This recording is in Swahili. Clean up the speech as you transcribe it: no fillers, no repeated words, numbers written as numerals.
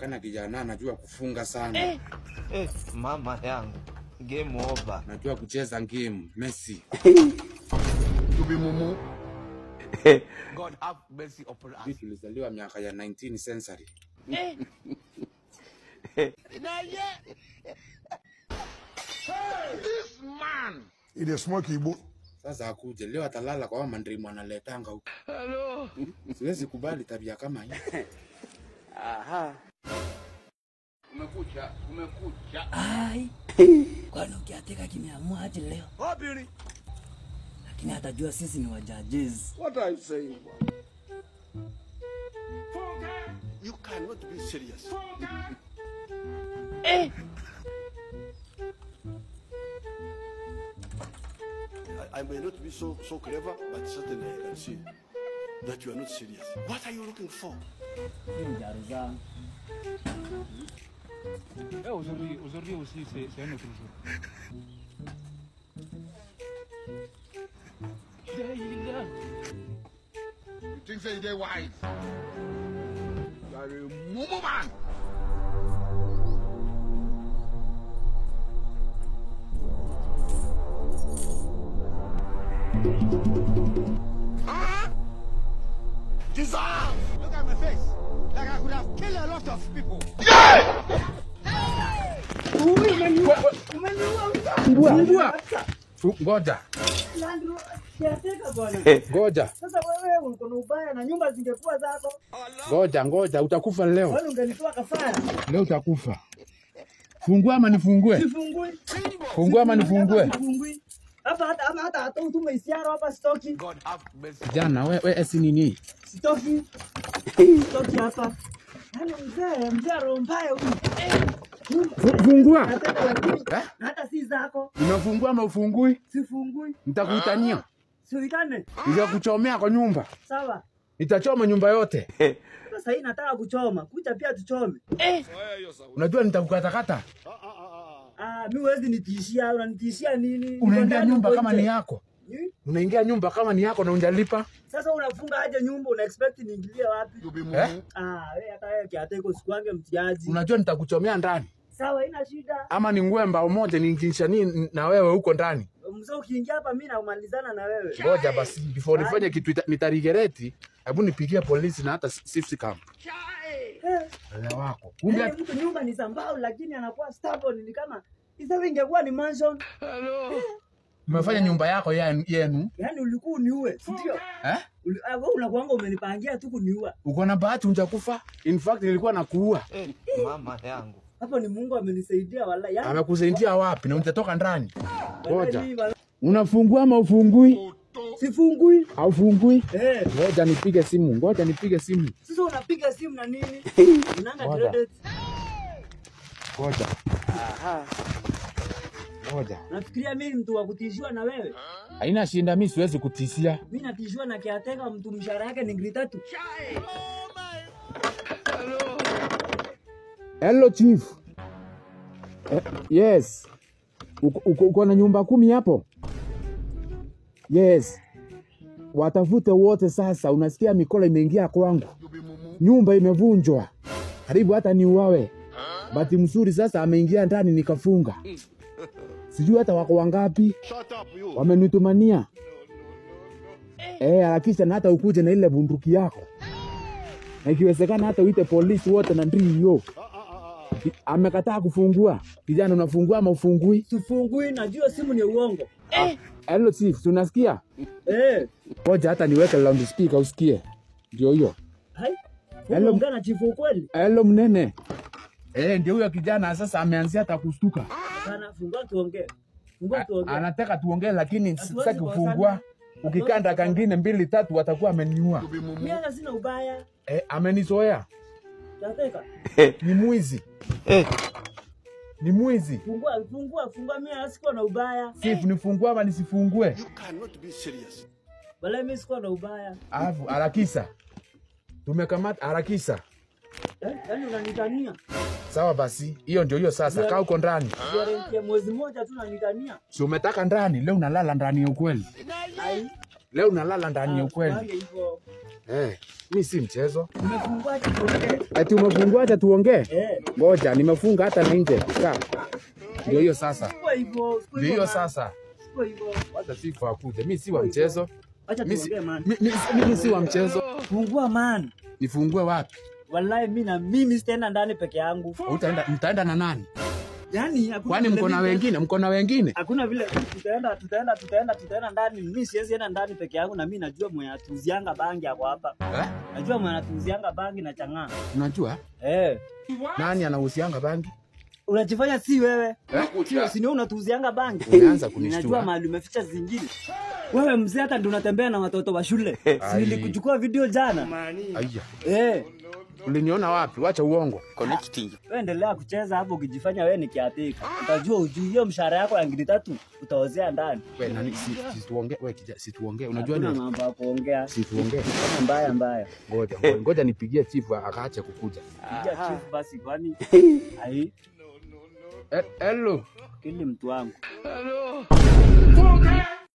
Inasemekana kijana anajua kufunga sana. Mama yangu. Game over. Najua kucheza game, Messi. You be mumu. God have mercy upon us. Tulizaliwa miaka ya 19th century. This man. It is smoky boy. Sasa akuje leo atalala kwa mandrimu analetanga huko. Hello. Siwezi kubali tabia kama hii. Aha. Umekucha, umekucha. Ai. Kwani ukiateka kimeamua aje leo? Wapi ni? Lakini atajua sisi ni wajudges. What are you saying? You cannot be serious. I may not be so clever, but certainly I can see that you are not serious. What are you looking for? Aujourd'hui aussi, c'est un autre jour. You think say they wise? You are a mumu man. Huh? Jesus! Look at my face. Like I could have killed a lot of people. Yeah! Ngoja. Ngoja. Sasa wewe uko na ubaya na nyumba zingekuwa zako. Ngoja, ngoja, utakufa leo. Wewe ungenitoa kafara. Leo utakufa. Fungua ama nifungue? Sifungui. Fungua ama nifungue? Sifungui. Hapa hata ama hata hata utume isiara hapa sitoki. God have mercy. Kijana wewe si nini? Sitoki. Sitoki hapa. Yaani mzee roho mbaya huyu. Fungua. Hata si zako. Unafungua ama ufungui? Sifungui. Nitakuitania. Siuitane. Nitakuchomea kwa nyumba. Sawa. Nitachoma nyumba yote. Sasa hii nataka kuchoma. Kuja pia tuchome. Unajua nitakukatakata. Ah, mimi huwezi nitishia, unanitishia nini? Unaingia nyumba kama ni yako. Unaingia nyumba kama ni yako na unjalipa. Sasa unafunga aje nyumba, una expect niingilie wapi? Eh? Ah, wewe hata wewe kiateko sikuange mtiaji. Unajua nitakuchomea ndani. Sawa, haina shida. Ama ni ngue mbao moja niingisha nini na wewe huko ndani. Mzee ukiingia hapa mimi naumalizana na wewe. Ngoja basi before nifanye kitu nitarigereti, hebu nipigie polisi na hata safety camp. Wale wako. Kumbe mtu nyumba ni zambao lakini anakuwa stubborn ni kama isa ingekuwa ni mansion. Hello. Umefanya nyumba yako yenu. Yaani ulikuwa uniue, si ndio? Eh? Wewe unakuanga umenipangia tu kuniua. Uko na bahati hujakufa. In fact nilikuwa nakuua. Mama yangu. Hapo ni Mungu amenisaidia wallahi. Yaani amekusaidia wapi na utatoka ndani? Ngoja. Unafungua ama ufungui? Sifungui. Haufungui? Eh. Ngoja nipige simu. Ngoja nipige simu. Sasa unapiga simu na nini? Unanga credit. Ngoja. Aha. Ngoja. Nafikiria mimi mtu wa kutishiwa na wewe? Haina shinda, mimi siwezi kutishia. Mimi natishiwa na kiateka mtu mshahara yake ni ngiri 3. Oh my. Hello. Hello chief. Yes. Uko na nyumba 10 hapo? Yes. Watafute wote sasa, unasikia mikola imeingia kwangu. Nyumba imevunjwa. Karibu hata niuawe. Bahati mzuri sasa ameingia ndani nikafunga. Sijui hata wako wangapi. Wamenitumania. Harakisha na hata ukuje na ile bunduki yako. Na ikiwezekana hata uite polisi wote na ndio. Amekataa kufungua. Kijana unafungua ama ufungui? Sifungui, najua simu ni uongo. Hello chief, tunasikia? Ngoja hata niweke loud speaker usikie. Ndio hiyo. Hai. Hello mgana chief ukweli? Hello mnene. Ndio huyo kijana sasa ameanzia hata kustuka. Sana fungua tuongee. Fungua tuongee. Anataka tuongee lakini sitaki kufungua. Ukikanda kangine 2 3 watakuwa ameniua. Mimi hata sina ubaya. Amenizoea. Tateka. Ni mwizi. Ni mwizi. Fungua, fungua, fungua, mimi sikuwa na ubaya. Chief, nifungue ama nisifungue? You cannot be serious. Wala mimi sikuwa na ubaya. Alafu harakisha. Tumekamata harakisha. Yaani unanitania. Sawa basi, hiyo ndio hiyo sasa. Kaa uko ndani. Guarantee mwezi mmoja tu unanitania. Si umetaka ndani, leo unalala ndani ya ukweli. Ai. Leo unalala ndani ya ukweli. Usipange hivyo. Eh, mimi si mchezo. Umefungua acha tuongee. Ati umefungua acha tuongee? Eh. Ngoja, nimefunga hata na nje. Kaa. Ndio hiyo sasa. Sikuwa hivyo, sikuwa Ndio hivyo. hiyo Man. sasa. Sikuwa hivyo. Wacha sifa akuje. Mimi si wa mchezo. Acha Mimi si tuongee man. mimi si wa mchezo. Fungua man. Nifungue wapi? Wallahi mimi na mimi sitaenda ndani peke yangu. Utaenda mtaenda na nani? Yaani hakuna Kwani vile mko na mimi- wengine? Mko na wengine? Hakuna vile tutaenda ndani. Mimi siwezi enda ndani peke yangu na mimi najua mwenye anatuuzianga bangi hapo hapa. Eh? Najua mwenye anatuuzianga bangi na chang'aa. Unajua Eh. nani anahusianga bangi? Unajifanya si wewe. Eh? Sio si wewe unatuuzianga bangi. Umeanza kunishtua. Ninajua mahali umeficha zingine. Wewe mzee hata ndio unatembea na watoto wa shule. Si Ai. nilikuchukua video jana. Aya. Eh. Uliniona wapi? Wacha uongo. Wewe endelea kucheza hapo ukijifanya wewe ni kiatika. Utajua ujui hiyo mshahara yako ya ngiri 3 utaozea ndani. We nani si tuongee, we kija, si tuongee. Unajua Hakuna ni mambo ya kuongea. si tuongee. Kama mbaya mbaya. Ngoja, ngoja, ngoja nipigie chifu akaache kukuja. Pigia chief basi kwani ai Hello. kili mtu wangu. Funke!